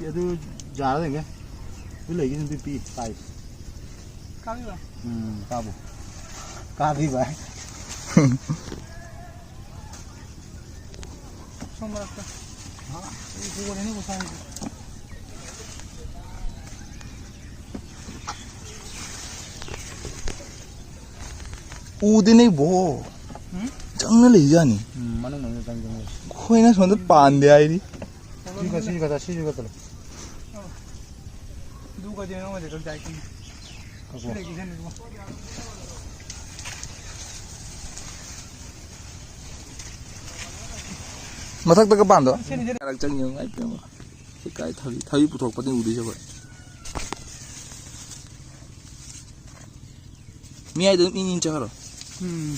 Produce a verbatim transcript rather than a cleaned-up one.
ꯑꯗꯨ ꯌꯥꯔꯗꯣꯏꯅꯦ꯫ ꯑꯗꯨ ꯂꯩꯒꯤꯁꯤꯅ ꯄꯤ ꯄꯤ ꯇꯥꯏ꯫ ꯀꯥꯕꯤꯕ? ꯎꯝ, ꯀꯥꯕꯨ꯫ ꯀꯥꯕꯤꯕ꯫ ꯁꯣꯝ ꯃꯔꯛꯇ꯫ ꯑꯥ, ꯑꯩ ꯄꯨꯒꯅꯤ, ꯅꯪ ꯃꯁꯥꯒꯤ꯫ ꯎꯗꯦꯅꯦ ꯏꯕꯣ꯫ ꯎꯝ? ꯆꯪꯅ ꯂꯩꯖꯥꯅꯤ꯫ ꯎꯝ, ꯃꯅꯨꯡ ꯃꯅꯨꯡ ꯆꯪ ꯆꯪ ꯂꯩ꯫ ꯑꯩꯈꯣꯏꯅ ꯁꯣꯝꯗ ꯄꯥꯟꯗꯦ ꯍꯥꯏꯗꯤ꯫ ꯁꯤ ꯈ-, ꯁꯤ ꯈꯛꯇ, ꯁꯤꯁꯨ ꯈꯛꯇ ꯂꯩ꯫ ꯑꯗꯨꯒꯗꯤ ꯅꯉꯣꯟꯗ ꯑꯗꯨꯝ ꯆꯥꯏ ꯈꯪꯉꯤ꯫ ꯉꯥꯏꯈꯣ꯫ ꯁꯤ ꯂꯩꯈꯤꯁꯅꯨ ꯏꯕꯨꯡꯉꯣ꯫ ꯃꯊꯛꯇꯒ ꯄꯥꯟꯗꯣ? ꯁꯤꯅꯤ, ꯁꯤꯅꯤ꯫ ꯆꯪ ꯌꯦꯡꯉꯨ, ꯏꯃꯥꯏ ꯄꯦꯝꯃ꯫ ꯁꯤ ꯀꯥꯏ ꯊꯕꯤ, ꯊꯕꯤ ꯄꯨꯊꯣꯛꯄꯅꯤ ꯎꯗꯣꯏꯁꯦ ꯑꯩꯈꯣꯏ꯫ ꯃꯤꯌꯥꯏꯗ ꯑꯗꯨꯝ ꯏꯟ ꯏꯟ ꯆꯪꯍꯜꯂꯣ꯫ ꯎꯝ꯫